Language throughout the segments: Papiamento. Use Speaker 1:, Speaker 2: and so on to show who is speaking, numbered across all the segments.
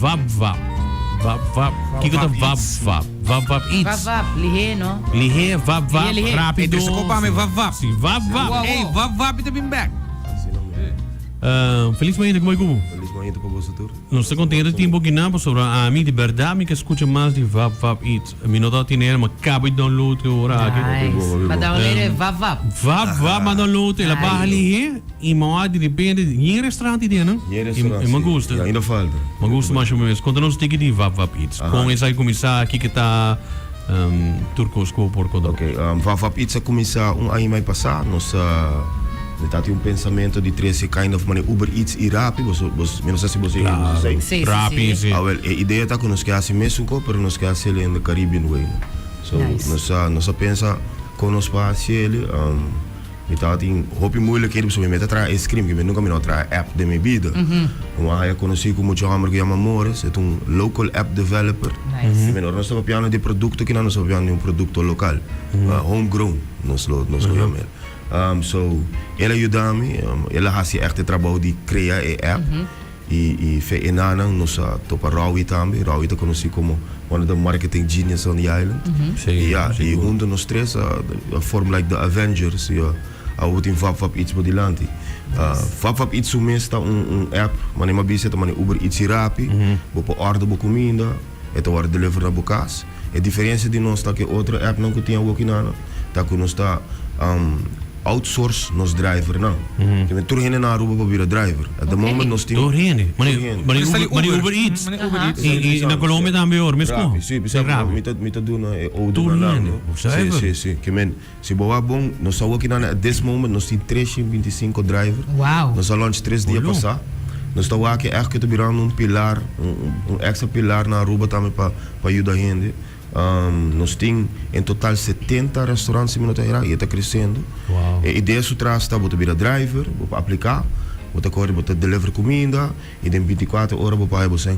Speaker 1: Vap Vap. Vap Vap. Kiko ta Vap Vap? Vap Vap
Speaker 2: Eats.
Speaker 1: Vap
Speaker 2: Vap, lihé no?
Speaker 1: Lihé, Vap Vap,
Speaker 2: Lihé, lihé.
Speaker 1: rápido.
Speaker 3: Ey, trese kopa mi Vap Vap.
Speaker 1: Si, Vap Vap.
Speaker 3: Ey, Vap Vap i ta bin bek.
Speaker 1: Felis mainta, como ku?
Speaker 4: Felis mainta pa boso tur.
Speaker 1: Nos ta contento di tin bo kinan pasobra ami di berdad mi ke scucha mas di Vap Vap Eats. Mi no ta tin el, ma caba di download e ora aki.
Speaker 2: Nice. Ma download e Vap Vap.
Speaker 1: Vap Vap ma download, el a baha lihé y mi a di repente yen restaurant di nan.
Speaker 4: Yen restaurant,
Speaker 1: Y mi gusta.
Speaker 4: Y ainda falta.
Speaker 1: Mi gusta masha mes. Conta nos tiki di Vap Vap Eats. Con esaki cuminsa, kiko ta tur cos cu bo por conta.
Speaker 4: Ok, Vap Vap Eats a cuminsa un aña y mei pasa. Nos mi ta tin un pensamento di trece kind of manera Uber Eats y Rappi. Boso, mi no sa si boso yega boso esey.
Speaker 2: Si, si, si.
Speaker 1: Rappi, si.
Speaker 4: Awel, e idea ta cu nos ke haci mesun cos, pero nos ke haci el in the Caribbean way. So,
Speaker 2: Nice.
Speaker 4: nos a, nos a pensa con nos por haci el. Mi tabatin hopi moeilijkheden pasobra mi mester traha ice cream, ke mi nunka mi no a traha app den mi bida. Mi a haya konosí ku mucha hòmber ku yama Morris, e ta un local app developer.
Speaker 2: Nice.
Speaker 4: I ora nos ta papiando di e produkto kinan nos ta papiando di un produkto lokal, homegrown nos lo nos lo yama el. So, el a yuda mi, el a hasi ègt e trabou di krea e app. I i fe e nanan nos a topa Rowie tambe. Rowie ta konosí komo one of the marketing genius on the island. I ya, i hunto nos tres a a form like the Avengers i a awor tin Vap Vap Eats bo dilanti. Vap Vap Eats su mes ta un un app, manera mi a bisa e ta manera Uber Eats i Rappi. Bo por order bo kuminda, e ta wòrdu deliver na bo kas. E diferensia di nos ta ku e otro appnan ku tin awor kinan ta ku nos ta outsource nos drivernan. Ke men tur hende na Aruba por bira driver. At the moment nos tin.
Speaker 1: Tur hende?
Speaker 4: Tur hende.
Speaker 1: Mane Uber Eats. I na Colombia tambe ora mes kon.
Speaker 4: Rappi, si. Bisa mi ta mi ta duna e ouder na nan no.
Speaker 1: Tur hende.
Speaker 4: Si, si, si. Ke men si bo wak bon nos awor kinan at this moment nos tin 325 driver.
Speaker 2: Wow.
Speaker 4: Nos a launch tres dia pasa. Nos ta wak echt ku ta birando un pilar, un extra pilar na Aruba tambe pa pa yuda hende. Nos tin en total 70 restaurant si mi no ta era y e ta creciendo.
Speaker 1: Wow.
Speaker 4: E idea su tras ta bo ta bira driver, bo por aplica, bo ta core, bo ta deliver cuminda y den 24 ora bo paga bo cen.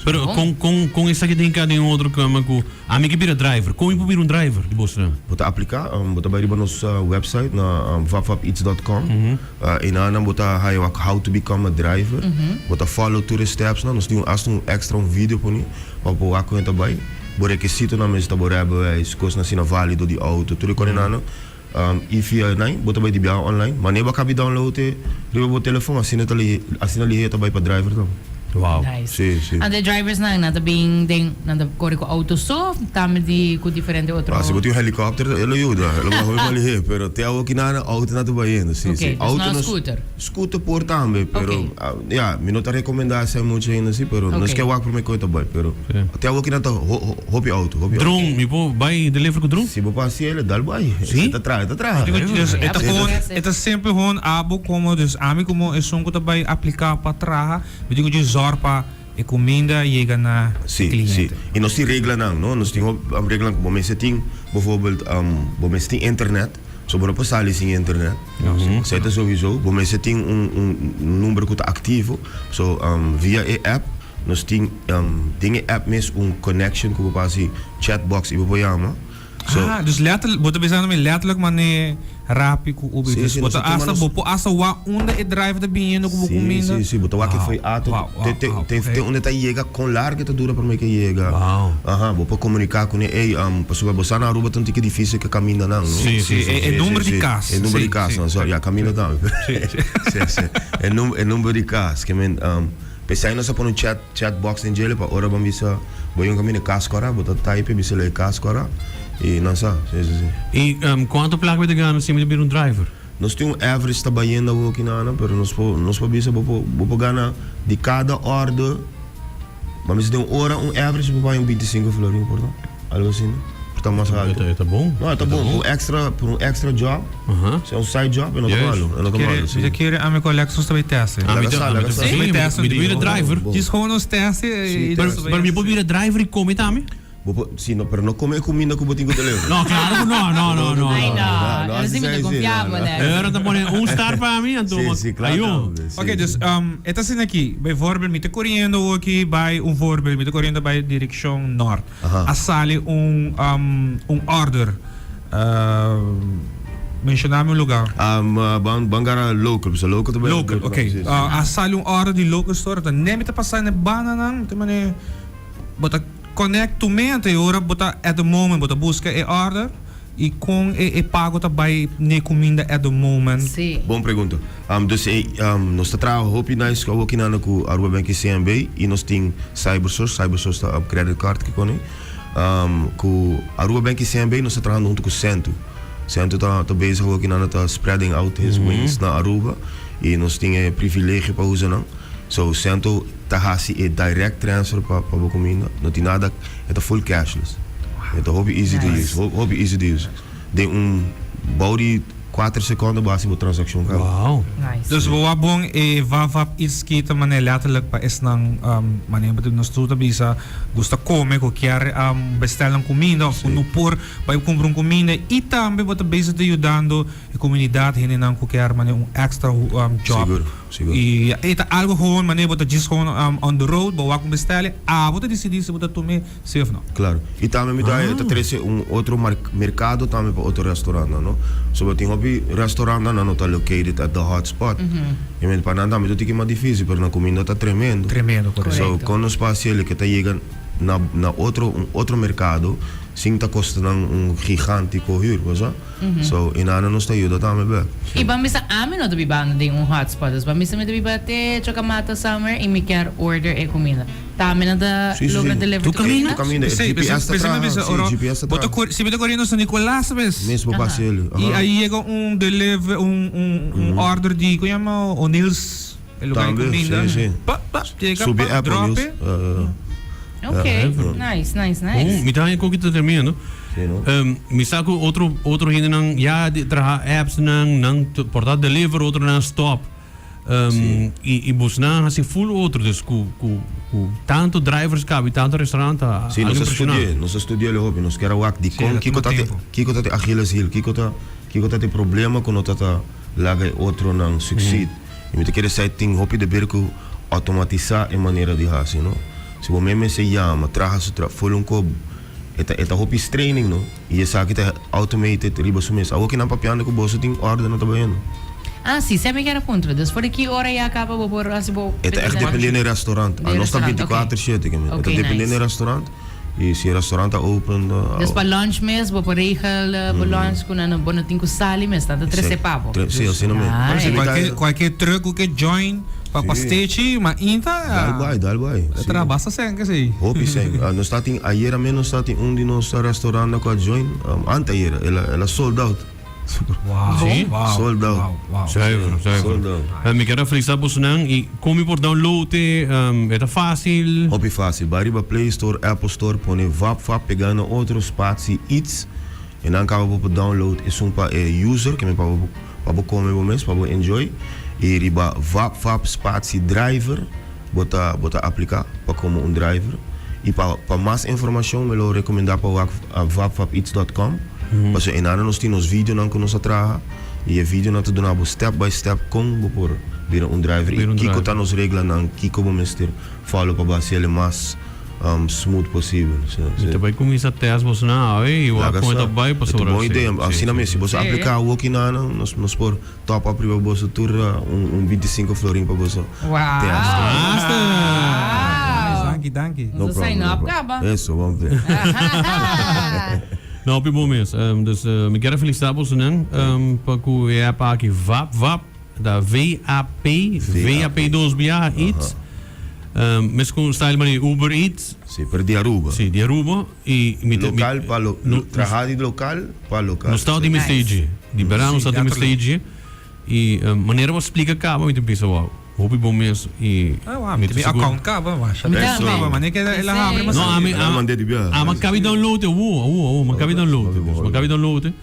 Speaker 1: Pero con con con esaki tin ka den otro kama cu ami ke bira driver, con mi por bira un driver di bosnan?
Speaker 4: Bo ta aplica, bo ta bay riba nos website na vapvapeats dot com. Enanan bo ta haya wak how to become a driver. Bo ta follow tur e steps nan. Nos tin un hasta un extra un video poni pa bo wak kon e ta bai. Bo rekisitonan mester ta bo rijbewijs, kosnan asina valido di auto, tur e konenanan. I via nai bo ta bai di biaha online. Manera bo a kabi download e riba bo telefon asina ta lihe asina lihe ta bai pa driver tambe.
Speaker 1: Wow.
Speaker 2: Nice.
Speaker 4: Sí, sí.
Speaker 2: Anto e drivers nan, nan ta bin den, nan ta kore ku auto so of tambe di ku diferente otro?
Speaker 4: Ah, si bo tin un helicopter e lo yuda, e lo bai hopi mas lihe, pero te awo kinan auto nan ta bayendo, sí,
Speaker 2: Ok,
Speaker 4: sí.
Speaker 2: dus
Speaker 4: Auto
Speaker 2: no
Speaker 4: nos
Speaker 2: scooter.
Speaker 4: Scooter por tambe, pero
Speaker 2: Ok.
Speaker 4: ya, mi no ta recomenda esei mucho ainda sí, pero nos
Speaker 2: Ok.
Speaker 4: ke wak prome koe ta bai, pero te awo kinan ta hopi auto, hopi auto.
Speaker 1: Drone, mi por bai deliver ku drone?
Speaker 4: Si bo por hasi el, dal bai.
Speaker 1: Sí?
Speaker 4: E ta traha, e ta traha.
Speaker 3: Dus e ta
Speaker 2: Sí.
Speaker 3: gewoon, e ta simpel gewoon abo como, dus ami como esun ku ta bai aplica pa traha, Mi tin ku dje zòrg pa e kuminda yega na e
Speaker 4: Sí, sí.
Speaker 3: kliente.
Speaker 4: I nos tin reglanan, no? Nos tin reglanan ku bo mester tin, bijvoorbeeld, bo mester tin internet, so bo no por sali sin internet. Esei ta souiso. Bo mester tin un un number ku ta aktivo. So, via e app nos tin den e app mes un connection ku bo por hasi chatbox i bo por yama. So,
Speaker 3: Ah, dus letterlijk, bo ta bisando mi letterlijk mane Rappi ku Uber.
Speaker 4: Sí,
Speaker 3: Dus
Speaker 4: sí,
Speaker 3: bo
Speaker 4: nos
Speaker 3: ta
Speaker 4: ta tuma
Speaker 3: hasta,
Speaker 4: nos
Speaker 3: bo por hasta wak unda e driver ta biniendo ku bo
Speaker 4: Sí,
Speaker 3: kuminda.
Speaker 4: sí, sí, bo ta wak
Speaker 3: Wow,
Speaker 4: foi a te,
Speaker 3: wow,
Speaker 4: te,
Speaker 3: wow,
Speaker 4: te,
Speaker 3: wow,
Speaker 4: te,
Speaker 3: ok.
Speaker 4: te unda ta yega, kon largo ta dura prome ke yega.
Speaker 1: Wow.
Speaker 4: Aha, bo por komuniká kuné, ey, pasobra bo sa na Aruba ta un tiki difísil ke kamindanan, no?
Speaker 1: Sí, sí,
Speaker 3: Sí,
Speaker 1: sí.
Speaker 3: e, e
Speaker 4: Sí,
Speaker 3: number
Speaker 4: sí,
Speaker 3: di
Speaker 4: sí.
Speaker 3: kas.
Speaker 4: E number
Speaker 3: Sí,
Speaker 4: di kas,
Speaker 3: sí,
Speaker 4: no, sorry,
Speaker 3: sí.
Speaker 4: ya, kaminda tambe.
Speaker 3: Sí, sí.
Speaker 4: Sí, sí. E num, e number di kas, ke men, p'esei nos a pone un chat, Chat box den djele pa ora bo bisa bo yonga mira cas cora bo ta type bisa ley cas cora y nan sa si si si.
Speaker 1: Y cuanto placa bo ta gana si mi ta bira un driver?
Speaker 4: Nos tin un average ta bayendo awo kinana pero nos por nos por bisa bo por bo por gana di cada order bo a bisa den un ora un average bo por haya un 25 florin por ta algo asina por ta mas alto.
Speaker 1: E ta bon.
Speaker 4: No e ta bon por un extra por un extra job. Si un side job e no ta malo e no ta malo si.
Speaker 3: Mi ta kere ami ku Alexos ta bai teste.
Speaker 1: Ami ta
Speaker 4: Laga sa,
Speaker 1: sí,
Speaker 3: mi
Speaker 1: mi ta bira driver.
Speaker 3: Djis gewoon nos teste i
Speaker 1: Pero pero mi por bira driver i kome tambe?
Speaker 4: Bo por si no pero no kome e kuminda ku bo tin ku ta leu.
Speaker 1: No klaro ku no no no no.
Speaker 2: Ai no, pero si mi ta konfia bo Alex.
Speaker 1: Ora ta pone un star pa mi anto
Speaker 4: Si si klaro
Speaker 1: ayo.
Speaker 3: Ok dus e ta asina aki bijvoorbeeld mi ta koriendo awoki bai un voorbeeld mi ta koriendo bai direkshon nort. A sali un un order. Menshoná mi un lugá.
Speaker 4: Ban ban gara local, pasobra local ta
Speaker 3: Local, ok. A sali un order di local store, ta ne mi ta pasa na e bandanan, mi ta mane bo ta connect tu mente e ora bo ta at the moment bo ta busca e order y con e e pago ta bay n'e cuminda at the moment.
Speaker 2: Sí.
Speaker 4: Bon pregunta. Dus e nos ta traha hopi nice ku awokinana ku Aruba Bank y CNB y nos tin Cybersource, Cybersource ta credit card kiko ne. Ku Aruba Bank y CNB nos ta trahando hunto ku Centu. Centu ta ta bezig awokinana ta spreading out his wings na Aruba y nos tin e privilegio pa usa nan. So Centu ta hasi e direct transfer pa pa bo cuminda. No tin nada, e ta full cashless. E ta hopi easy to use, hopi easy to use. Den un bou di kuater sekondo bo hasi bo transakshon kaba.
Speaker 1: Wow.
Speaker 2: Nice.
Speaker 3: Dus bo wak bon e vavap iets ki ta manera letterlijk pa esnan manera bo nos tur ta bisa gusta kome ku kier bestel nan kuminda of ku no por bai kumpra un kuminda i tambe bo ta bezig ta yudando e komunidat hendenan ku kier manera un extra job.
Speaker 4: Sigur, sigur.
Speaker 3: I e ta algo gewoon manera bo ta djis gewoon on the road bo wak un bestel abo ta disidí si bo ta tum'é
Speaker 4: Sí of no? Claro. Y tambe mi ta ta trece un otro mercado tambe pa otro restaurantnan, no? Soba tin hopi restaurantnan nan no ta located at the hot spot. Y men pa nan tambe ta tiki mas dificil, pero nan cuminda ta tremendo.
Speaker 3: Tremendo, correcto.
Speaker 4: So, con nos pa haci el ke ta yega na na otro un otro mercado sin ta costa nan un gigantico huur, bo sa? So, y nan nos ta yuda tambe bek.
Speaker 2: Y ban bisa ami no ta bibando den un hot spot, dus ban bisa mi ta biba te Chocamata somewhere y mi kier order e cuminda. Tambe nan ta logra deliver
Speaker 1: Tu caminda?
Speaker 4: Tu caminda, e GPS ta traha, si, GPS ta traha.
Speaker 3: Si mi ta coriendo San Nicolas bes.
Speaker 4: Mes bo pasa el.
Speaker 3: Y ahí yega un deliver, un un order di, con yama, O'Neill's, e lugar di cuminda.
Speaker 4: Tambe, si, si.
Speaker 3: Pa, pa, yega,
Speaker 4: Subi
Speaker 3: pa,
Speaker 4: app
Speaker 3: drop
Speaker 4: O'Neill's.
Speaker 3: e.
Speaker 2: Ok, nice, nice, nice.
Speaker 1: Oh, mi ta haña koki ta tremendo.
Speaker 4: Si, no?
Speaker 1: Mi sa ku otro otro hendenan ya di traha apps nan, nan por ta deliver, otronan stop. Um, y, y bosnan hasi full otro, dus ku, ku, ku tanto drivers kabi, tanto restaurant, ta
Speaker 4: Sí,
Speaker 1: algo
Speaker 4: nos a
Speaker 1: impresionante.
Speaker 4: studié, nos a studié lo hopi, nos kier a wak
Speaker 3: Sí,
Speaker 4: dikon
Speaker 3: la
Speaker 4: kiko
Speaker 3: tuma
Speaker 4: ta te,
Speaker 3: tempo.
Speaker 4: kiko ta te Achilles heel, kiko ta, kiko ta te problema ku no ta ta laga e otronan succeed. Y mi ta kere esei tin hopi de ber ku automatisá e manera di hasi, no? Si bo mes mester yama, traha su tra, full un kob, e ta, e ta hopi straining, no? Y esaki ta automated riba su mes. Awor ki nan papiando cu boso tin orde no ta bayendo.
Speaker 2: Ah si, semi kier a puntra. Dus for di ki ora ya caba bo por haci bo
Speaker 4: E ta echt
Speaker 2: peticion?
Speaker 4: depende na e restaurant.
Speaker 2: Di e
Speaker 4: Nos ta
Speaker 2: restaurant,
Speaker 4: binticuater
Speaker 2: ok.
Speaker 4: shete ke men. E ta
Speaker 2: Ok,
Speaker 4: depende na e
Speaker 2: nice.
Speaker 4: restaurant. Y si e restaurant ta open.
Speaker 2: Dus pa lunch mes bo por regel bo lunch cu nan bo no tin cu sali mes, nan ta trece pa bo.
Speaker 4: Si, asina mes.
Speaker 2: Nice.
Speaker 4: Si,
Speaker 3: Cualkier, cualkier truck cu ke join pa
Speaker 4: Si.
Speaker 3: pastechi, ma inta.
Speaker 4: Dal bai, dal bai.
Speaker 3: E
Speaker 4: Si.
Speaker 3: traha basta sen ke si.
Speaker 4: Hopi sen. Nos ta tin ayera mes nos ta tin un di nos restaurantnan cu a join. Anteayera el a el a sold out.
Speaker 3: Wow.
Speaker 1: Si?
Speaker 3: Wow.
Speaker 4: Sold out.
Speaker 3: Wow, wow.
Speaker 1: Zuiver, zuiver.
Speaker 4: Sold out.
Speaker 1: Mi kier a felicita bosonan y con mi por download e, e ta facil?
Speaker 4: Hopi facil. Bai riba Play Store, Apple Store, pone Vap Vap pega na otro spatie iets en dan caba bo por download esun pa e user ke men pa bo pa bo come bo mes, pa bo enjoy y riba Vap Vap spatie driver bo ta bo ta aplica pa como un driver y pa pa mas informacion mi lo recomenda pa wak vapvapeats dot com pasobra enana nos tin nos videonan cu nos a traha y e videonan ta duna bo step by step con bo por bira un driver y
Speaker 1: Bira un
Speaker 4: kico ta
Speaker 1: driver.
Speaker 4: nos reglanan kico bo mester follow pa bo haci el e mas smooth posibel. Si,
Speaker 1: Mi
Speaker 4: si.
Speaker 1: ta bay cuminsa test bosonan awe y wak
Speaker 4: Laga
Speaker 1: con e
Speaker 4: sa.
Speaker 1: ta bay
Speaker 4: E ta
Speaker 1: pasobra
Speaker 4: bon
Speaker 1: si
Speaker 4: idea.
Speaker 1: si
Speaker 4: Asina
Speaker 1: si
Speaker 4: mes, si boso
Speaker 2: Sí.
Speaker 4: aplica awoki nana, nos nos por Top up riba boso tur un un 25 florin pa boso
Speaker 2: Wow.
Speaker 4: test.
Speaker 1: Basta!
Speaker 3: Nice, danki, danki.
Speaker 4: No
Speaker 2: Nos a
Speaker 4: problem,
Speaker 2: sign
Speaker 4: no
Speaker 2: up
Speaker 4: problem.
Speaker 2: kaba.
Speaker 4: Eso, bon be.
Speaker 1: No, hopi bon mes. Dus mi kier a felicita bosonan pa cu e app aki Vap Vap, ta V-A-P, V-A-P dos biaha Eats. Mes cu style mane Uber Eats.
Speaker 4: Si, pero di Aruba.
Speaker 1: Si, di Aruba. Y mi ta, mi,
Speaker 4: Local pa lo,
Speaker 1: no,
Speaker 4: traha di local pa local.
Speaker 1: Nos tawata di
Speaker 2: Nice.
Speaker 1: mester Di berdad nos
Speaker 3: Sí,
Speaker 1: tawata di mester
Speaker 3: letterlijk.
Speaker 1: Y manera bo splica caba mi ta bisa wow, hopi bon mes y
Speaker 3: Ah, wow,
Speaker 1: mi
Speaker 3: mi
Speaker 1: ta
Speaker 3: tin
Speaker 1: sigur.
Speaker 3: account caba, wa, sha
Speaker 2: Mi
Speaker 3: ta
Speaker 2: tambe.
Speaker 3: caba, mane ke el a habri mas
Speaker 1: No, ami,
Speaker 4: El a
Speaker 1: ami,
Speaker 4: mand'é di biaha.
Speaker 1: ama cabi download e, awo, awo, awo, ma cabi download e, dus ma cabi download e.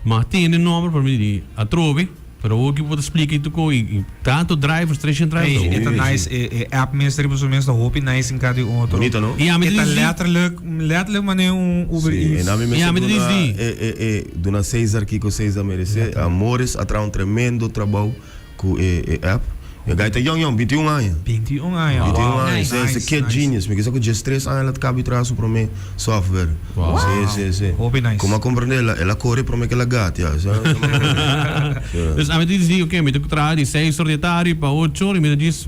Speaker 1: Ma tene nomber pa mi di atrobe. Pero awor ki bo ta splika i tuko i tanto drivers, 300 drivers.
Speaker 3: Ey, e ta nice, e e app mes riba su mes ta hopi nice in cada un otro.
Speaker 4: Bonito, no?
Speaker 1: I ami
Speaker 3: E
Speaker 1: ta
Speaker 3: ta
Speaker 1: disdi.
Speaker 3: letterlijk, letterlijk mane un Uber
Speaker 4: Sí,
Speaker 3: Eats.
Speaker 4: en ami
Speaker 1: I
Speaker 4: mester
Speaker 1: ami ta
Speaker 4: duna
Speaker 1: disdi.
Speaker 4: e e e duna Cesar kiko Cesar merece. Morris a traha un tremendo trabou ku e e app. E guy ta young young, 21 aña.
Speaker 3: 21 aña, wow.
Speaker 4: 21 aña,
Speaker 2: Nice.
Speaker 4: si, si, kid genius. Mi kisa ku 13 aña el a kabi traha su prome software.
Speaker 1: Wow.
Speaker 4: Si, si, si.
Speaker 3: Hopi nice.
Speaker 4: Como a comprende, el a, el a kore prome ke el a gatia. Si, si.
Speaker 1: Dus ami ta disi, ok, mi ta traha di 6 or di tardi pa 8 or y mi ta djis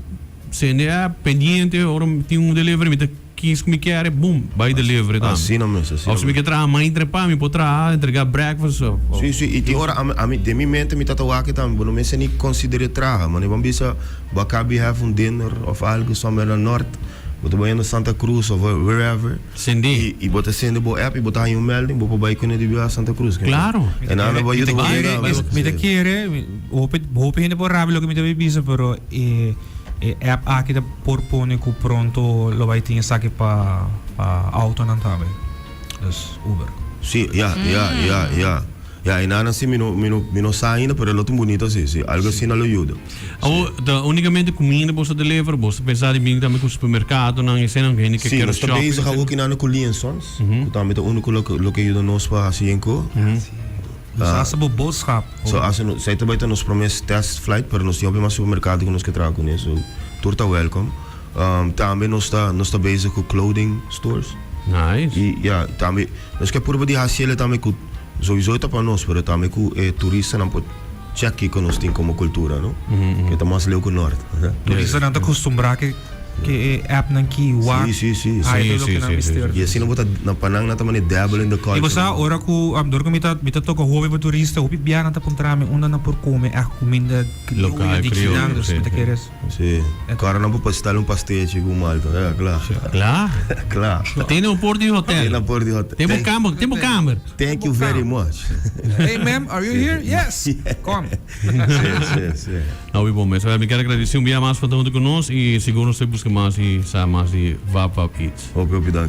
Speaker 1: sende app pendiente ora tin un delivery mi ta Kis ku mi kere, boom, bai delivery tambe.
Speaker 4: Asina mes, asina
Speaker 1: Of si mi
Speaker 4: mes.
Speaker 1: ke traha mainta pa mi por traha, entrega breakfast of.
Speaker 4: Si, si, i tin ora ami, ami, den mi mente mi ta ta wak tambe, bo no mester ni considere traha, mane bo a bisa bo a kabi have un dinner of algo somewhere na nort, bo ta bayendo Santa Cruz of wherever,
Speaker 1: Sende.
Speaker 4: i, i bo ta sende bo app i bo ta haña un melding, bo por bai kuné di biaha Santa Cruz.
Speaker 1: Claro.
Speaker 4: E nan lo bai
Speaker 3: Mi ta
Speaker 4: yuda bo
Speaker 3: kere,
Speaker 4: yega,
Speaker 3: mi, mi ta kere, mi, hopi, hopi hende por rabia loke mi ta bay bisa, pero e, e app aki ta. Por pone cu pronto lo bay tin esaki pa pa autonan tambe, dus Uber.
Speaker 4: Sí, ya, ya, ya, ya. Ya, enanan sí mi no, mi no, mi no sa ainda, pero e lo tin bunito sí, sí. Algo asina lo yuda.
Speaker 1: Awor, ta unicamente cuminda boso ta deliver? Boso ta pensa di bin tambe cu supermercadonan, esenan cu hende ke
Speaker 4: Sí,
Speaker 1: kere
Speaker 4: nos ta
Speaker 1: shopping,
Speaker 4: bezig
Speaker 1: etcetera?
Speaker 4: awor kinan cu Lee and Sons, cu tambe ta uno cu lo, lo ke yuda nos pa haci enko.
Speaker 3: Dus hasta bo boodschap.
Speaker 4: So hasta no, esei ta bai ta nos prome test flight, pero nos tin hopi mas supermercado cu nos ke traha cune, so tur ta welcome. Um, tambe nos ta, nos ta bezig cu clothing stores.
Speaker 1: Nice.
Speaker 4: Y ya, tambe nos ke purba di haci ele tambe cu, sowieso ta pa nos, pero tambe cu e turistanan por check kico nos tin como cultura, no? Ke ta mas leu cu nort.
Speaker 3: Turistanan ta acostumbra ke Ke e appnan ki wak
Speaker 4: Sí, sí, sí.
Speaker 3: hay
Speaker 1: Sí,
Speaker 3: todo
Speaker 1: sí,
Speaker 3: loke nan
Speaker 1: sí, sí,
Speaker 3: mester.
Speaker 4: Y asina bo ta na pa nan nan ta mane dabble in the
Speaker 3: I
Speaker 4: culture.
Speaker 3: bo sa ora ku dor ku mi ta mi ta toka hopi pa turista hopi bia nan ta puntra mi unda nan por kome ègt kuminda krioyo
Speaker 1: Lokal,
Speaker 3: di
Speaker 1: krioyo,
Speaker 3: kinan dus
Speaker 1: sí,
Speaker 3: mi ta
Speaker 1: sí.
Speaker 3: kere
Speaker 4: Sí. Kòrda nan por pastel un pastechi ku malta. Ja, kla.
Speaker 1: Kla.
Speaker 4: Kla.
Speaker 1: Tene un por di hotel.
Speaker 4: Tene por di hotel.
Speaker 1: Ten bo kamer, ten bo kamer.
Speaker 4: Thank you very much.
Speaker 3: Hey ma'am, are you here? Yes. Kom.
Speaker 4: Sí, sí, sí.
Speaker 1: Hopi bon mes. Mi kier agradeci un bia mas pa ta hunto cu nos y sigur nos ta busca mas y sa mas di Vap Vap Eats.
Speaker 4: Hopi hopi danki.